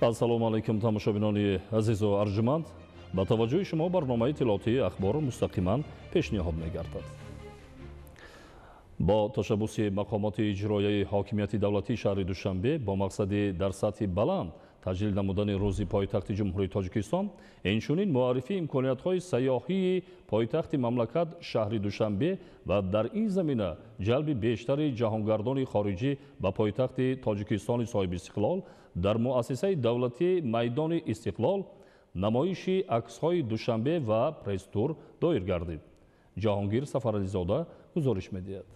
Ассалому алайкум тамошобинони азизу арҷуманд. Ба таваҷҷӯҳи шумо барномаи иттилоотии ахбор мустақиман пешниҳод мегардад. Бо ташаббуси мақомоти иҷроияи ҳокимияти давлатии шаҳри Душанбе бо мақсади дар сатҳи баланд таҷлил намудани рӯзи пойтахти Ҷумҳурии Тоҷикистон, инчунин муаррифии имкониятҳои сайёҳии пойтахти мамлакат шаҳри Душанбе ва дар ин замина ҷалби бештари ҷаҳонгардони хориҷӣ ба пойтахти Тоҷикистони соҳибистиқлол дар муассисаи давлатии Майдони Истиқлол намоиши аксҳои Душанбе ва пресс-тур доир гардид. Ҷаҳонгир Сафарализода гузориш медиҳад.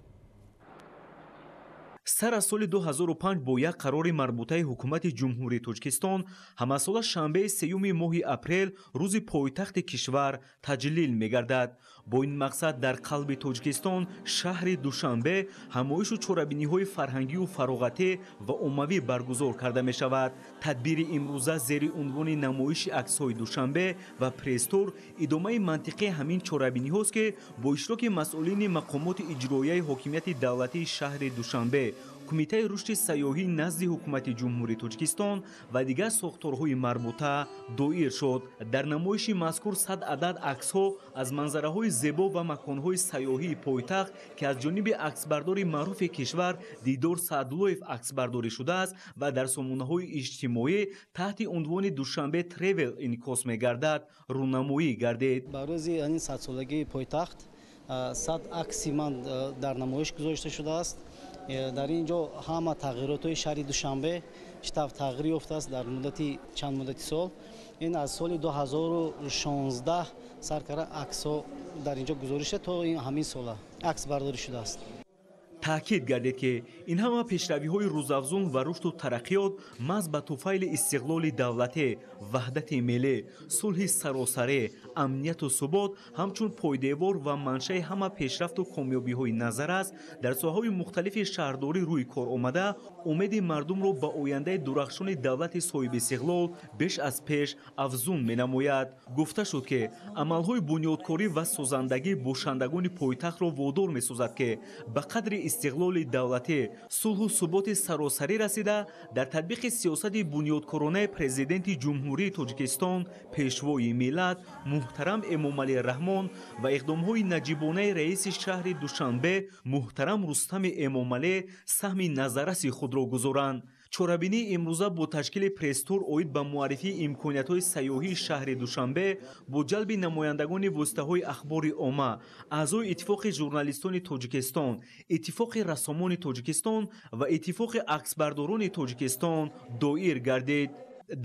Сар аз соли 2005 бо як қарори марбутаи ҳукумати Ҷумҳурии Тоҷикистон ҳамасола шанбеи сеюми моҳи апрел рӯзи пойтахти кишвар таҷлил мегардад. Бо ин мақсад дар қалби Тоҷикистон шаҳри Душанбе ҳамоишу чорабиниҳои фарҳангию фароғатӣ ва оммавӣ баргузор карда мешавад. Тадбири имрӯза зери унвони намоиши аксҳои Душанбе ва пресс-тур идомаи мантиқии ҳамин чорабиниҳост, ки бо иштироки масъулини мақомоти иҷроияи ҳокимияти давлатии шаҳри Душанбе, Кумитаи рушди сайёҳӣ назди ҳукумати Ҷумҳурии Тоҷикистон ва дигар сохторҳои марбута доир шуд. Дар намоиши мазкур 100 адад аксҳо аз манзараҳои зебо ва маконҳои сайёҳии пойтахт, ки аз ҷониби аксбардори маъруфи кишвар Дидор Саъдуллоев аксбардорӣ шудааст ва дар сомонаҳои иҷтимоӣ таҳти унвони Душанбе Тревел инъикос мегардад, рӯнамоӣ гардид. Ба рӯзи ин садсолагии пойтахт 100 акси ман дар намоиш гузошта шудааст. Дар ин ҷо ҳама тағйиротҳои шаҳри Душанбе чӣ тавр тағйир ёфтааст дар муддати чанд муддати сол. Ин аз соли 2016 сар карда аксҳо дар ин ҷо гузориш то ҳамин сола акс бардорӣ шудааст. Таъкид гардид, ки ин ҳама пешравиҳои рӯзафзун ва рушду тараққиёт маҳз ба туфайли истиқлоли давлатӣ, ваҳдати миллӣ, сулҳи саросарӣ, амнияту субот ҳамчун пойдевор ва маншаи ҳама пешрафту комёбиҳои назар аст, дар соҳаҳои мухталифи шаҳрдорӣ рӯи кор омада, умеди мардумро ба ояндаи дурахшони давлати соҳибистиқлол беш аз пеш афзун менамояд. Гуфта шуд, ки амалҳои бунёдкорӣ ва созандагӣ бошандагони пойтахтро водор месозад, ки ба қадри истиқлоли давлатӣ, сулҳу суботи саросарӣ расида, дар татбиқи сиёсати бунёдкоронаи Президенти Ҷумҳурии Тоҷикистон, Пешвои миллат муҳтарам Эмомалӣ Раҳмон ва иқдомҳои наҷибонаи раиси шаҳри Душанбе муҳтарам Рустами Эмомалӣ саҳми назарраси худро гузоранд. Чорабинии имрӯза бо ташкили пресс-тур оид ба муаррифии имкониятҳои сайёҳии шаҳри Душанбе бо ҷалби намояндагони воситаҳои ахбори омма, аъзои Иттифоқи журналистони Тоҷикистон, Иттифоқи рассомони Тоҷикистон ва Иттифоқи аксбардорони Тоҷикистон доир гардид.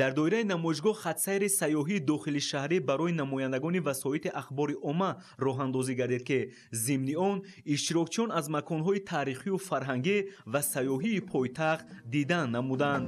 Дар доираи намоишгоҳ хатсайри сайёҳии дохили шаҳрӣ барои намояндагони васоити ахбори омма роҳандозӣ гардид, ки зимни он иштирокчиён аз маконҳои таърихию фарҳангӣ ва сайёҳии пойтахт дидан намуданд.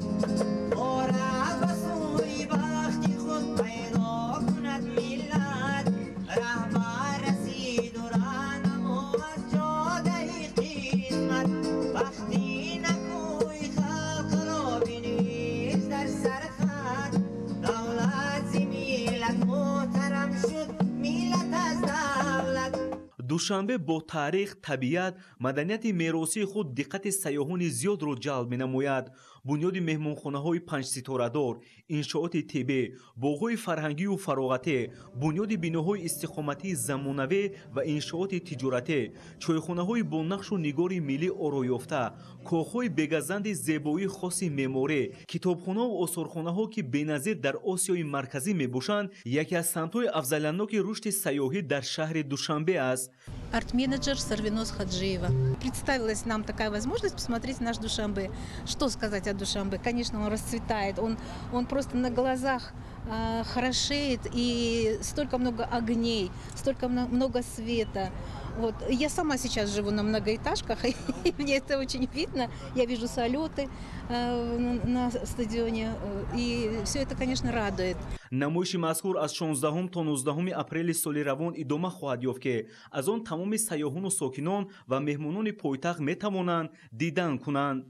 Душанбе бо таърих, табиат, маданияти меросии худ диққати сайёҳони зиёдро ҷалб менамояд. Бунёди меҳмонхонаҳои панҷситорадор, иншооти тиббӣ, боғҳои фарҳангию фароғатӣ, бунёди биноҳои истиқоматии замонавӣ ва иншооти тиҷоратӣ, чойхонаҳои бо нақшу нигори миллӣ ороёфта, коҳҳои бегазанди зебоии хоси меъморӣ, китобхонаву осорхонаҳо, ки беназир дар Осиёи Марказӣ мебошанд, яке аз самтҳои афзалиятноки рушди сайёҳӣ дар шаҳри Душанбе аст. Арт-менеджер Сарвиноз Хаджиева. Представилась нам такая возможность посмотреть наш Душанбе. Что сказать о Душанбе? Конечно, он расцветает, он просто на глазах хорошеет, и столько много огней, столько много света. Вот. Я сама сейчас живу на многоэтажках, и мне это очень видно. Я вижу салюты на стадионе, и все это, конечно, радует. Намоиши мазкур аз 16 то 19 апрели соли равон идома хоҳад ёфт, ки аз он тамоми сайёҳону сокинон ва меҳмонони пойтахт метавонанд дидан кунанд.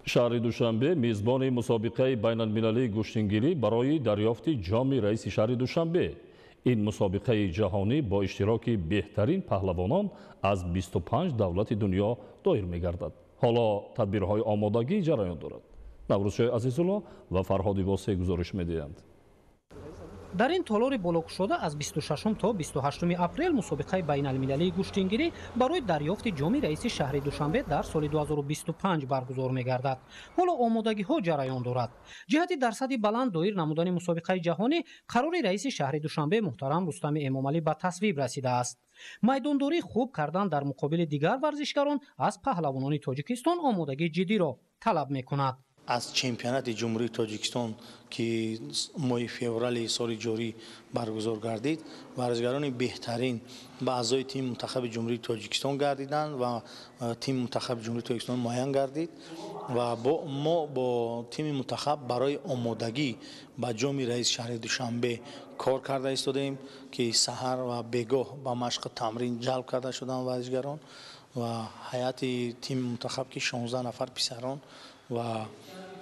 Шаҳри Душанбе мизбони мусобиқаи байналмилалии гӯштингирӣ барои дарёфти ҷоми раиси шаҳри Душанбе. Ин мусобиқаи ҷаҳонӣ бо иштироки беҳтарин паҳлавонон аз 25 давлати дунё доир мегардад. Ҳоло тадбирҳои омодагӣ ҷараён дорад. Наврӯзшоҳи Азизулло ва Фарҳоди Восеъ гузориш медиҳанд. Дар ин толори болокушода аз 26 то 28 апрел мусобиқаи байналмилалии гӯштингирӣ барои дарёфти ҷоми раиси шаҳри Душанбе дар соли 2025 баргузор мегардад. Ҳоло омодагиҳо ҷараён дорад. Ҷиҳати дар сатҳи баланд доир намудани мусобиқаи ҷаҳонӣ қарори раиси шаҳри Душанбе муҳтарам Рустами Эмомалӣ ба тасвиб расидааст. Майдондорӣ хуб кардан дар муқобили дигар варзишгарон аз паҳлавонони Тоҷикистон омодагии ҷиддиро талаб мекунад. Аз чемпионати Ҷумҳурии Тоҷикистон, ки моҳи феврали соли ҷорӣ баргузор гардид, варзишгарони беҳтарин ба аъзои тими мунтахаби Ҷумҳурии Тоҷикистон гардиданд ва тими мунтахаби Ҷумҳурии Тоҷикистон муайян гардид ва мо бо тими мунтахаб барои омодагӣ ба ҷоми раиси шаҳри Душанбе кор карда истодаем, ки саҳар ва бегоҳ ба машқу тамрин ҷалб карда шуданд варзишгарон ва ҳайати тими мунтахаб, ки 16 нафар писарон ва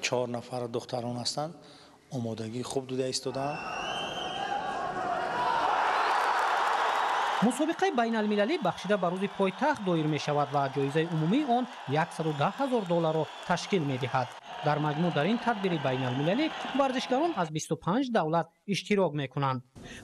4 нафар духтарон ҳастанд, омодагӣ хуб дида истодаанд. Мусобиқаи байналмилалӣ бахшида ба рӯзи пойтахт доир мешавад ва ҷоизаи умумии он 110 000 долларро ташкил медиҳад. Дар маҷмӯъ дар ин тадбири байналмилалӣ варзишгарон аз 25 давлат иштирок мекунанд.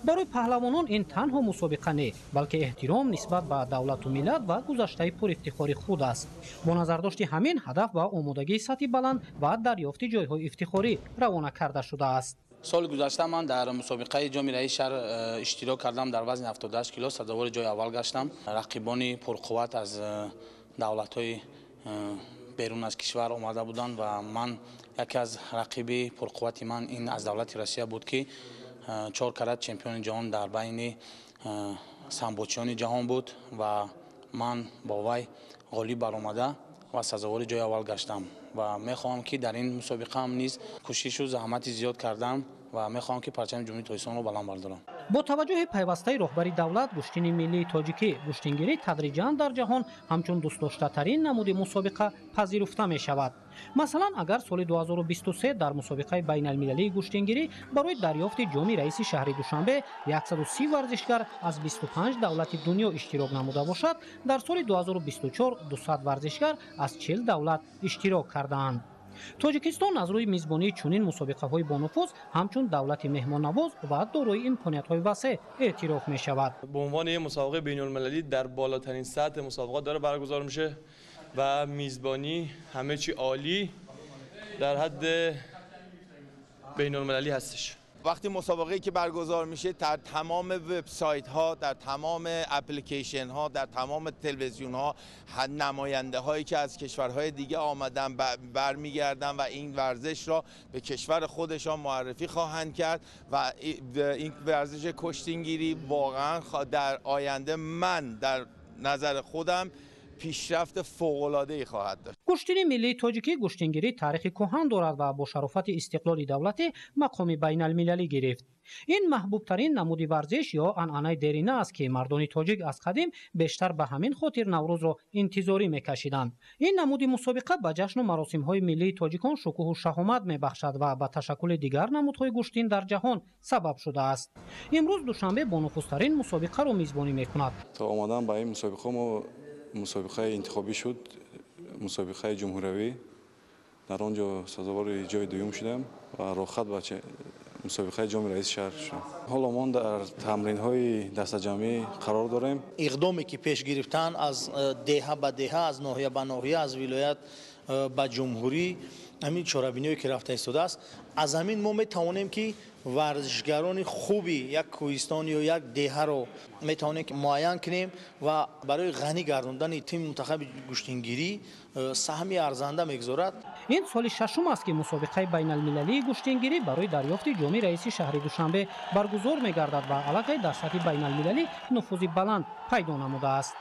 Барои паҳлавонон ин танҳо мусобиқа не, балки эҳтиром нисбат ба давлату миллат ва гузаштаи пурифтихори худ аст. Бо назардошти ҳамин ҳадаф ба омодагии сатҳи баланд ва дарёфти ҷойҳои ифтихорӣ равона карда шудааст. Соли гузашта ман дар мусобиқаи ҷоми раиси шаҳр иштирок кардам, дар вазни 78 кило сазовори ҷои аввал гаштам. Рақибони пурқувват аз давлатҳои берун аз кишвар омада буданд ва ман яке аз рақиби пурқуввати ман ин аз давлати Россия буд, ки 4 карат чемпиони ҷаҳон дар байни самбочиёни ҷаҳон буд ва ман бо вай ғолиб баромада ва сазовори ҷои аввал гаштам ва мехоҳам, ки дар ин мусобиқаам низ кӯшишу заҳмати зиёд кардам ва мехоҳам, ки парчами Ҷумҳурии Тоҷикистонро баланд бардорам. Бо таваҷҷӯҳи пайвастаи роҳбари давлат, гӯштини миллии тоҷикӣ гӯштингирӣ тадриҷан дар ҷаҳон ҳамчун дӯстдоштатарин намуди мусобиқа пазируфта мешавад. Масалан, агар соли 2023 дар мусобиқаи байналмилалии гӯштингирӣ барои дарёфти ҷоми раиси шаҳри Душанбе 130 варзишгар аз 25 давлати дунё иштирок намуда бошад, дар соли 2024 200 варзишгар аз 40 давлат иштирок кардаанд. Тоҷикистон аз рӯи мизбонии чунин мусобиқаҳои бонуфуз ҳамчун давлати меҳмоннавоз ва дорои имкониятҳои васеъ эътироф мешавад. به عنوان یه مسابقه بین المللی در بالاترین سطح مسابقات داره برگزار میشه و میزبانی همه چی عالی در حد بین المللی هستش. وقتی مسابقه‌ای که برگزار میشه در تمام وبسایت ها، در تمام اپلیکیشن ها، در تمام تلویزیون ها نماینده هایی که از کشورهای دیگه آمدن برمیگردن و این ورزش را به کشور خودشان معرفی خواهند کرد و این ورزش کشتینگیری واقعا در آینده من در نظر خودم پیشرفت فوق‌العاده‌ای خواهد داشت. Гӯштини миллии тоҷикӣ гӯштингирӣ таърихи кӯҳан дорад ва бо шарофати истиқлоли давлатӣ мақоми байналмилалӣ гирифт. Ин маҳбубтарин намуди варзиш ё анъанаи дерина аст, ки мардони тоҷик аз қадим бештар ба ҳамин хотир Наврӯзро интизорӣ мекашиданд. Ин намуди мусобиқа ба ҷашну маросимҳои миллии тоҷикон шукӯҳу шаҳомат мебахшад ва ба ташаккули дигар намудҳои гӯштин дар ҷаҳон сабаб шудааст. Имрӯз Душанбе бонуфузтарин мусобиқаро мизбонӣ мекунад. То омадан ба ин мусобиқа мо мусобиқаи интихобӣ шуд, мусобиқаи ҷумҳуриявӣ, дар он ҷо сазовори ҷои дуюм шудам ва роҳхат ба мусобиқаи ҷоми раиси шаҳр шудам. Ҳоло мо дар тамринҳои дастаҷамъӣ қарор дорем. Иқдоме ки пеш гирифтан аз деҳа ба деҳа, аз ноҳия ба ноҳия, аз вилоят ба ҷумҳурӣ, ҳамин чорабиниҳое ки рафта истодааст, аз ҳамин мо метавонем, ки варзишгарони хуби як кӯҳистон ё як деҳаро метавонем муайян кунем ва барои ғанӣ гардондани тими мунтахаби гӯштингирӣ саҳми арзанда мегузорад. Ин соли шашум аст, ки мусобиқаи байналмилалии гӯштингирӣ барои дарёфти ҷоми раиси шаҳри Душанбе баргузор мегардад ва аллакай дар сатҳи байналмилалӣ нуфузи баланд пайдо намудааст.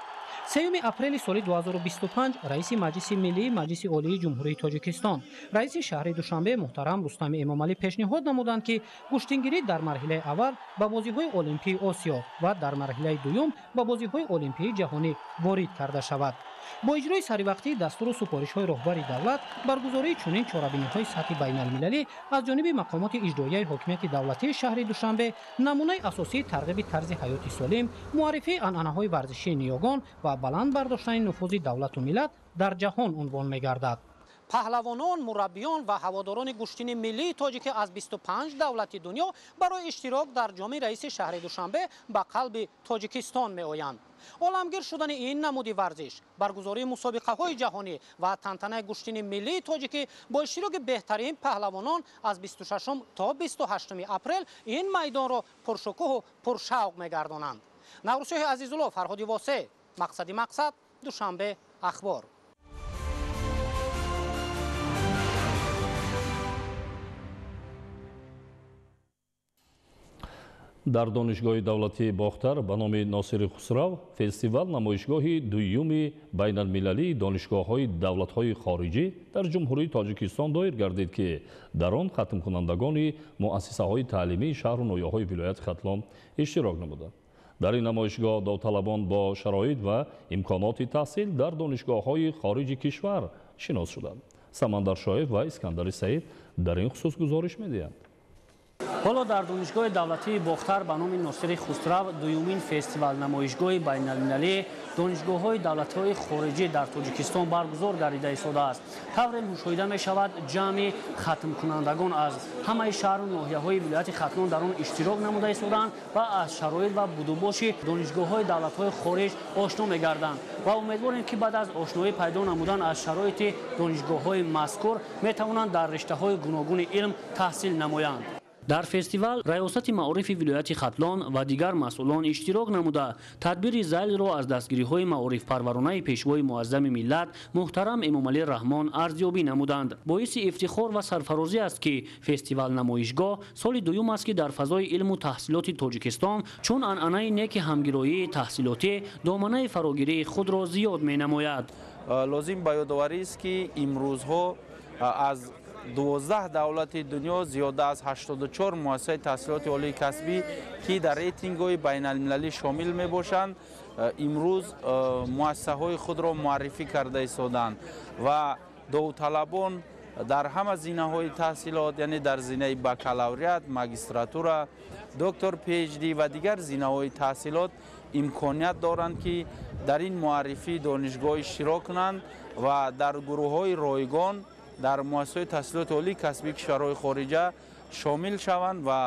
3 апрели соли 2025 раиси Маҷлиси Миллии Маҷлиси Олии Ҷумҳурии Тоҷикистон, раиси шаҳри Душанбе муҳтарам Рустами Эмомалӣ пешниҳод намуданд, ки гӯштингирӣ дар марҳилаи аввал ба бозиҳои Олимпии Осиё ва дар марҳилаи дуюм ба бозиҳои Олимпии ҷаҳонӣ ворид карда шавад. Бо иҷрои саривақтии дастуру супоришҳои роҳбари давлат, баргузории чунин чорабиниҳои сатҳи байналмилалӣ аз ҷониби мақомоти иҷроияи ҳокимияти давлатии шаҳри Душанбе намунаи асосии тарғиби тарзи ҳаёти солим, муаррифии анъанаҳои варзишии ниёгон ва баланд бардоштани нуфузи давлату миллат дар ҷаҳон унвон мегардад. Паҳлавонон, мураббиён ва ҳаводорони гӯштини миллии тоҷикӣ аз 25 давлати дунё барои иштирок дар ҷоми раиси шаҳри Душанбе ба қалби Тоҷикистон меоянд. Оламгир шудани ин намуди варзиш, баргузории мусобиқаҳои ҷаҳонӣ ва тантанаи гӯштини миллии тоҷикӣ бо иштироки беҳтарин паҳлавонон аз 26 то 28 апрел ин майдонро пуршукӯҳу пуршавқ мегардонанд. Наврӯзшоҳи Азизулло, Фарҳоди Восе, Мақсади мақсад, Душанбе, Ахбор. Дар Донишгоҳи давлатии Бохтар ба номи Носири Хусрав фестивал намоишгоҳи дуюми байналмилалии донишгоҳҳои давлатҳои хориҷӣ дар Ҷумҳурии Тоҷикистон доир гардид, ки дар он хатмкунандагони муассисаҳои таълимии шаҳру ноҳияҳои вилояти Хатлон иштирок намуданд. Дар ин намоишгоҳ довталабон бо шароит ва имконоти таҳсил дар донишгоҳҳои хориҷи кишвар шинос шуданд. Самандар Шоев ва Искандари Саид дар ин хусус гузориш медиҳанд. Ҳоло дар Донишгоҳи давлатии Бохтар ба номи Носири Хусрав дуюмин фестивал намоишгоҳи байналмилалии донишгоҳҳои давлатҳои хориҷӣ дар Тоҷикистон баргузор гардида истодааст. Тавре мушоҳида мешавад, ҷамъи хатмкунандагон аз ҳамаи шаҳру ноҳияҳои вилояти Хатлон дар он иштирок намуда истодаанд ва аз шароит ва будубоши донишгоҳҳои давлатҳои хориҷ ошно мегарданд ва умедворем, ки баъд аз ошноӣ пайдо намудан аз шароити донишгоҳҳои мазкур метавонанд дар риштаҳои гуногуни илм таҳсил намоянд. Дар фестивал раёсати маорифи вилояти Хатлон ва дигар масъулон иштирок намуда, тадбири зайлро аз дастгириҳои маорифпарваронаи пешвои муаззами миллат муҳтарам Эмомалӣ Раҳмон арзёбӣ намуданд. Боиси ифтихор ва сарфарозӣ аст, ки фестивал намоишгоҳ соли дуюм аст, ки дар фазои илму таҳсилоти Тоҷикистон чун анъанаи неки ҳамгироии таҳсилотӣ доманаи фарогирии худро зиёд менамояд. Лозим ба ёдоварист, ки имрӯзҳо аз 12 давлати дунё зиёда аз 84 муассисаи таҳсилоти олии касбӣ, ки дар рейтингҳои байналмилалӣ шомил мебошанд, имрӯз муассисаҳои худро муаррифӣ карда истоданд ва довталабон дар ҳама зинаҳои таҳсилот, яъне дар зинаи бакалавриат, магистратура, доктор PhD ва дигар зинаҳои таҳсилот имконият доранд, ки дар ин муаррифии донишгоҳ иштирок кунанд ва дар гурӯҳҳои ройгон дар муассисаҳои таҳсилоти олии касбии кишварҳои хориҷа шомил шаванд ва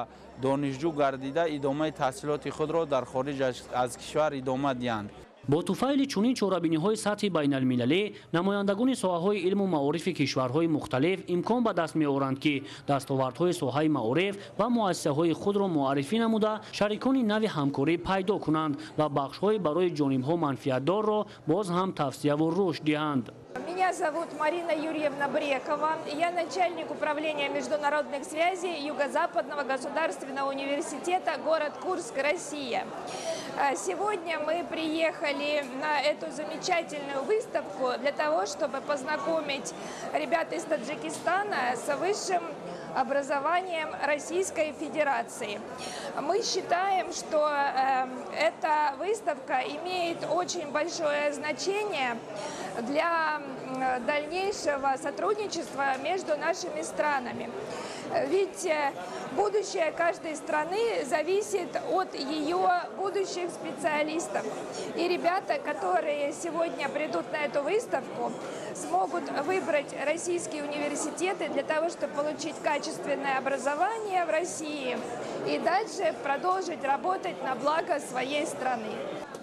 донишҷӯ гардида идомаи таҳсилоти худро дар хориҷ аз кишвар идома диҳанд. Бо туфайли чунин чорабиниҳои сатҳи байналмилалӣ намояндагони соҳаҳои илму маорифи кишварҳои мухталиф имкон ба даст меоранд, ки дастовардҳои соҳаи маориф ва муассисаҳои худро муаррифӣ намуда, шарикони нави ҳамкорӣ пайдо кунанд ва бахшҳои барои ҷонибҳо манфиатдорро боз ҳам тавсияву рушд диҳанд. Меня зовут Марина Юрьевна Брекова. Я начальник управления международных связей Юго-Западного государственного университета, город Курск, Россия. Сегодня мы приехали на эту замечательную выставку для того, чтобы познакомить ребят из Таджикистана с высшим образованием Российской Федерации. Мы считаем, что эта выставка имеет очень большое значение для дальнейшего сотрудничества между нашими странами. Ведь будущее каждой страны зависит от ее будущих специалистов. И ребята, которые сегодня придут на эту выставку, смогут выбрать российские университеты для того, чтобы получить качественное образование в России и дальше продолжить работать на благо своей страны.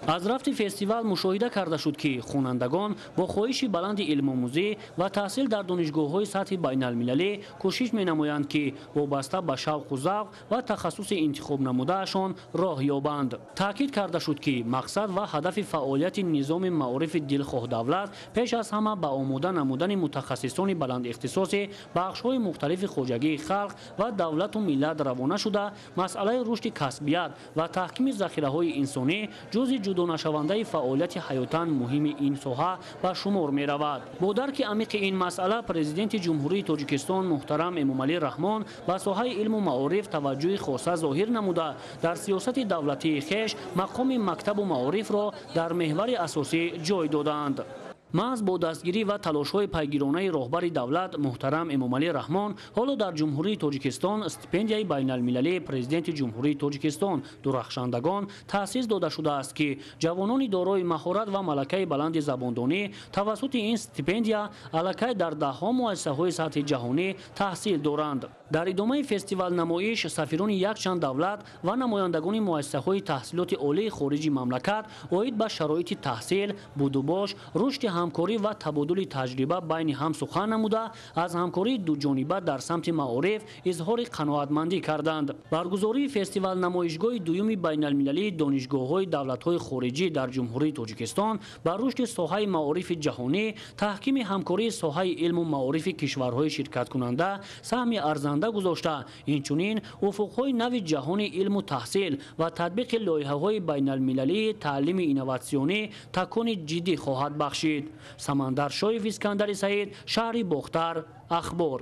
Аз рафти фестивал мушоҳида карда шуд, ки хонандагон бо хоҳиши баланди илмомӯзӣ ва таҳсил дар донишгоҳҳои сатҳи байналмилалӣ кӯшиш менамоянд, ки вобаста ба шавқу завқ ва тахассуси интихобнамудаашон роҳ ёбанд. Таъкид карда шуд, ки мақсад ва ҳадафи фаъолияти низоми маорифи дилхоҳ давлат пеш аз ҳама ба омода намудани мутахассисони баландихтисоси бахшҳои мухталифи хоҷагии халқ ва давлату миллат равона шуда, масъалаи рушди касбият ва таҳкими захираҳои инсонӣ ҷузъи ҷудонашавандаи фаъолияти ҳаётан муҳими ин соҳа ба шумор меравад. Бо дарки амиқи ин масъала президенти Ҷумҳурии Тоҷикистон муҳтарам Эмомалӣ Раҳмон ба соҳаи илму маориф таваҷҷӯҳи хоса зоҳир намуда, дар сиёсати давлатии хеш мақоми мактабу маорифро дар меҳвари асосӣ ҷой додаанд. Маҳз бо дастгирӣ ва талошҳои пайгиронаи роҳбари давлат муҳтарам Эмомалӣ Раҳмон ҳоло дар Ҷумҳурии Тоҷикистон стипендияи байналмилалии Президенти Ҷумҳурии Тоҷикистон дурахшандагон таъсис дода шудааст, ки ҷавонони дорои маҳорат ва малакаи баланди забондонӣ тавассути ин стипендия аллакай дар даҳҳо муассисаҳои сатҳи ҷаҳонӣ таҳсил доранд. Дар идомаи фестивал-намоиш сафирони якчанд давлат ва намояндагони муассисаҳои таҳсилоти олии хориҷи мамлакат оид ба шароити таҳсил, будубош, рушди ҳамкорӣ ва табодули таҷриба байни ҳам сухан намуда, аз ҳамкории дуҷониба дар самти маориф изҳори қаноатмандӣ карданд. Баргузории фестивал-намоишгоҳи дуюми байналмилалии донишгоҳҳои давлатҳои хориҷӣ дар Ҷумҳурии Тоҷикистон ба рушди соҳаи маорифи ҷаҳонӣ, таҳкими ҳамкории соҳаи илму маорифи кишварҳои ширкаткунанда саҳми арзанда гузошта, инчунин уфуқҳои нави ҷаҳони илму таҳсил ва татбиқи лоиҳаҳои байналмилалии таълими инноватсионӣ такони ҷиддӣ хоҳад бахшид. Самандар Шоев, Искандари Саид, шаҳри Бохтар, Ахбор.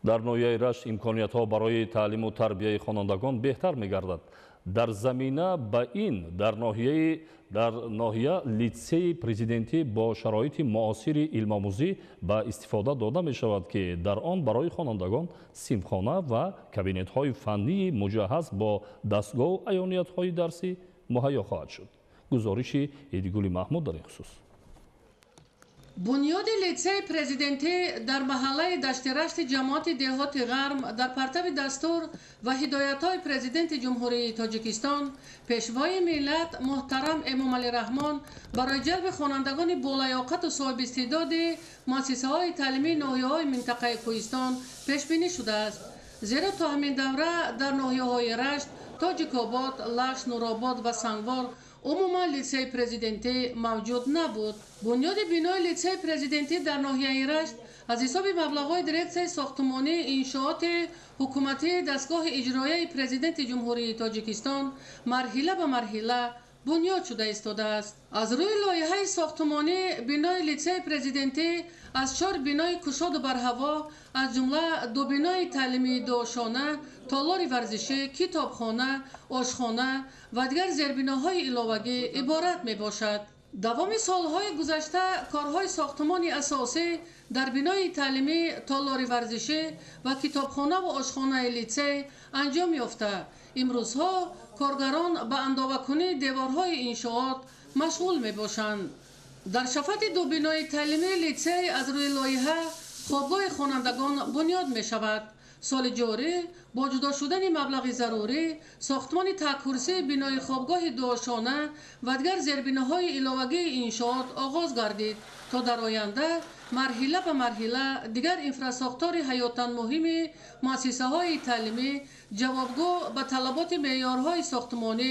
Дар ноҳияи Рашт имкониятҳо барои таълиму тарбияи хонандагон беҳтар мегардад. Дар замина ба ин дар ноҳия литсейи президентӣ бо шароити муосири илмомӯзӣ ба истифода дода мешавад, ки дар он барои хонандагон синфхона ва кабинетҳои фаннии муҷаҳҳаз бо дастгоҳу аёниятҳои дарсӣ муҳайё хоҳад шуд. Гузориши Идигули Маҳмуд дар ин хусус. Бунёди литсейи президентӣ дар маҳаллаи Даштирашти ҷамоати деҳоти Ғарм дар партави дастур ва ҳидоятҳои Президенти Ҷумҳурии Тоҷикистон, Пешвои миллат муҳтарам Эмомалӣ Раҳмон барои ҷалби хонандагони болаёқату соҳибистеъдоди муассисаҳои таълимии ноҳияҳои минтақаи Кӯҳистон пешбинӣ шудааст. Зеро то ҳамин давра дар ноҳияҳои Рашт, Тоҷикобод, Лахш, Нуробод ва Сангвор умуман литсейи президентӣ мавҷуд набуд. Бунёди бинои литсейи президентӣ дар ноҳияи Рашт аз ҳисоби маблағҳои дирексияи сохтмонии иншооти ҳукуматии дастгоҳи иҷроияи Президенти Ҷумҳурии Тоҷикистон марҳила ба марҳила бунёд шуда истодааст. Аз рӯи лоиҳаи сохтмонӣ бинои литсейи президентӣ аз 4 бинои кушоду барҳаво, аз ҷумла 2 бинои таълимии дуошона, толори варзишӣ, китобхона, ошхона ва дигар зербиноҳои иловагӣ иборат мебошад. Давоми солҳои гузашта корҳои сохтмони асосӣ дар бинои таълимӣ, толори варзишӣ ва китобхонаву ошхонаи литсей анҷом ёфта. Имрӯзҳо коргарон ба андовакунии деворҳои иншоот машғул мебошанд. Дар шафати 2 бинои таълимии литсей аз рӯи лоиҳа хобгоҳи хонандагон бунёд мешавад. Соли ҷорӣ бо ҷудо шудани маблағи зарурӣ сохтмони таккурсии бинои хобгоҳи дуошона ва дигар зербиноҳои иловагии иншоот оғоз гардид, то дар оянда марҳила ба марҳила дигар инфрасохтори ҳаётан муҳими муассисаҳои таълимӣ ҷавобгӯ ба талаботи меъёрҳои сохтмонӣ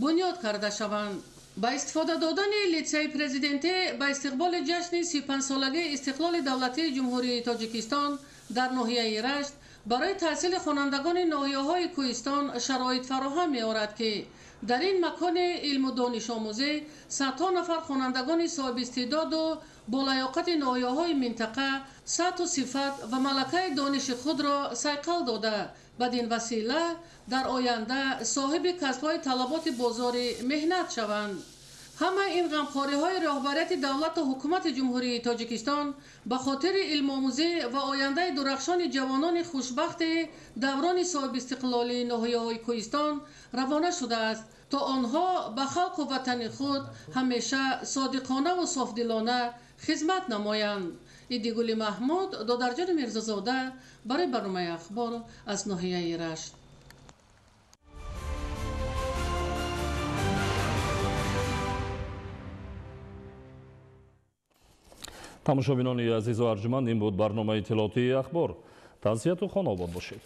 бунёд карда шаванд. Ба истифода додани литсейи президентӣ ба истиқболи ҷашни 35-солагии истиқлоли давлатии Ҷумҳурии Тоҷикистон дар ноҳияи Рашт барои таҳсили хонандагони ноҳияҳои Кӯҳистон шароит фароҳам меорад, ки дар ин макони илму донишомӯзӣ садҳо нафар хонандагони соҳибистеъдоду болаёқати ноҳияҳои минтақа сатҳу сифат ва малакаи дониши худро сайқал дода, бадин васила дар оянда соҳиби касбҳои талаботи бозори меҳнат шаванд. Ҳамаи ин ғамхориҳои роҳбарияти давлату ҳукумати Ҷумҳурии Тоҷикистон ба хотири илмомӯзӣ ва ояндаи дурахшони ҷавонони хушбахти даврони соҳибистиқлолии ноҳияҳои Кӯҳистон равона шудааст, то онҳо ба халқу ватани худ ҳамеша содиқонаву софдилона хизмат намоянд. Идигули Маҳмуд, Додарҷони Мирзозода барои барномаи Ахбор аз ноҳияи Рашт. Тамошобинони азизу арҷуманд, ин буд барномаи иттилоотии Ахбор. Тансиҳату хонобод бошед.